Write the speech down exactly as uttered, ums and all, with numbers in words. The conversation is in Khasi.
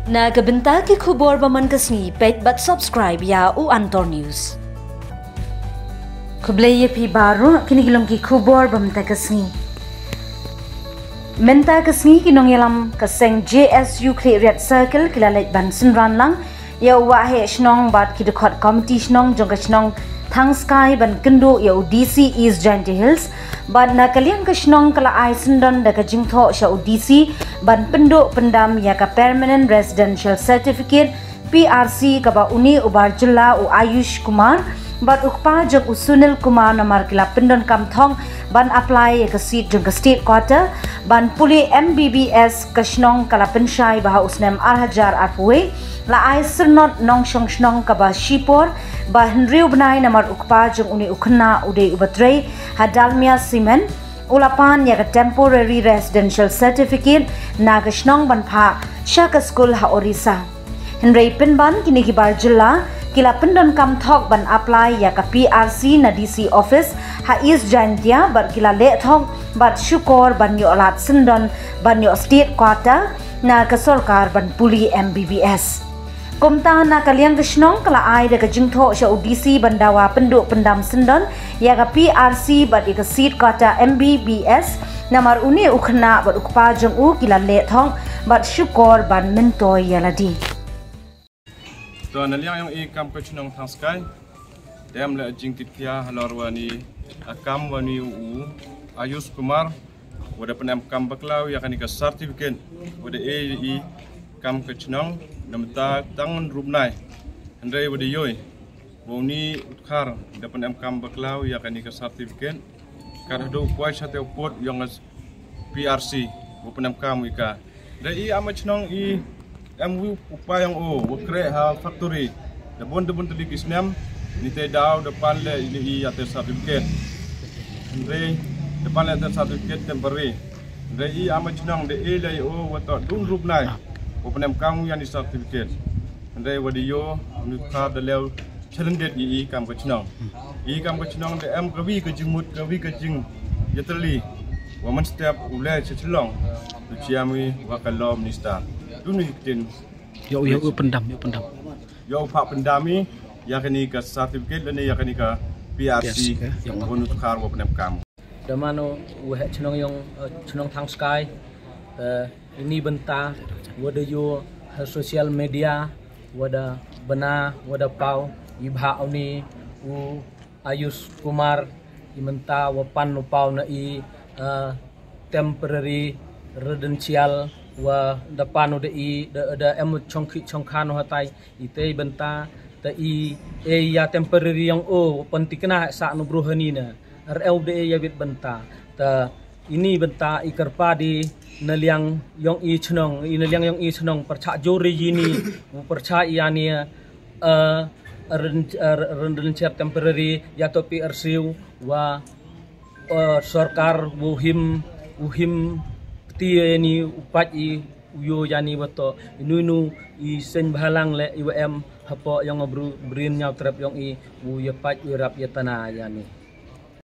Na ka bynta ki khubor ba man ka sngi, peit bad subscribe ïa u Antor News. Khublei ïa phi baroh, kine ki long ki khubor ba mynta ka sngi. Mynta ka sngi ki nongïalam ka seng J S U Khliehriat Circle ki la leit ban synran lang ïa u waheh shnong bad ki dkhot komiti shnong jong ka shnong Thangskai ban kynduh ïa u D C East Jaintia Hills. Bad na ka liang ka shnong ka la ai syndon da ka jingthoh sha u D C ban pynduh pyndam ïa ka Permanent Residential Certificate, P R C, kaba une u bar jylla u Ayush Kumar bad u kpa jong u Sunil Kumar namar ki la pyndonkam thok ban apply ïa ka seat jong ka state quota ban pule M B B S. Ka shnong ka la pynshai ba ha u snem ar hajar arphew wei la ai syrnod nongshong shnong kaba shipor ba hynriew bnai namar u kpa jong une u khynnah u dei uba trei ha Dalmia Cement, u la pan ïa ka Temporary Residential Certificate na ka shnong ban phah sha ka skul ha Orissa. Hynrei pynban kine ki bar jylla ki la pyndonkam thok ban apply ïa ka P R C na D C office ha East Jaintia bad ki la leh thok bad shukor ban ïoh lad syndon ban ïoh state quota na ka sorkar ban pule M B B S. Kumta na ka liang ka shnong ka la ai da ka jingthoh sha u D C ban dawa pynduh pyndam syndon ïa ka P R C bad ïa ka seat quota M B B S namar une u khynnah bad u kpa jong u ki la leh thok bad shukor ban myntoi ïa lade. To na liang ïong i kam ka shnong Thangskai, dem le jingkit khia halor wa ni a kam wa ni u Ayush Kumar, wa da pynem kam bakla ïa kani ka certificate, wa da e i kam ka shnong namta tang rup nai. Hynrei wa da ïoi wa u ni u Dkhar da pynem kam bakla ïa kani ka certificate. Ka da do kwai sha te u pud ïong P R C wa pynem kam ïa ka. Da i ama shnong i em wi u pa ïong u wa kre ha factory da bun da bun tylli ki snem. Ni te daw da pan le i i ïa te certificate. Hynrei da pan le te certificate temporary. Hynrei i ama shnong da e le i u wa to dun rup nai wa pynem kam ïa ni certificate. Hynrei wa da ïoh ni ka da lew challenge i i kam ka shnong. I kam ka shnong da em ka wi ka jingmut ka wi ka jing ïatylli wa man step u le cha Shillong. Tu chiam wi wa ka law minister tu ni tin. Yo yo u pyndam yo pyndam. Yo pha pyndam i ïa kani ka certificate lane ïa kani ka P R C. Yes, ya, ya. Wa nu Dkhar wa pynem kam. Da mano u heh chnong ïong, eh, chnong Thangskai, eh, ini bynta wa da ïoh ha social media wa da bna wa da paw i bha u ni u Ayush Kumar i mynta wa pan u paw na i, eh, temporary residential wa da pan u da i da, da em chongkhi chongkhan u hatai. I te bynta ta i e ïa temporary ïong u pyntikna sa nu bru hani na. Ar eu de ïa bit bynta ta ini bynta i kyrpad i na liang ïong i chnong i na liang ïong i chnong pyrchah jur ri yini u pyrchah ïa ni, eh, ren ren ren temporary ïa to P R C wa, eh, sorkar u him u him kti ni u pat i u ïoh ïa ni wa to inu inu i seng bhalang le i wa em hapoh ïong bru brin ñiaw trep ïong i u ïa pat u rap ïa tana ïa ni.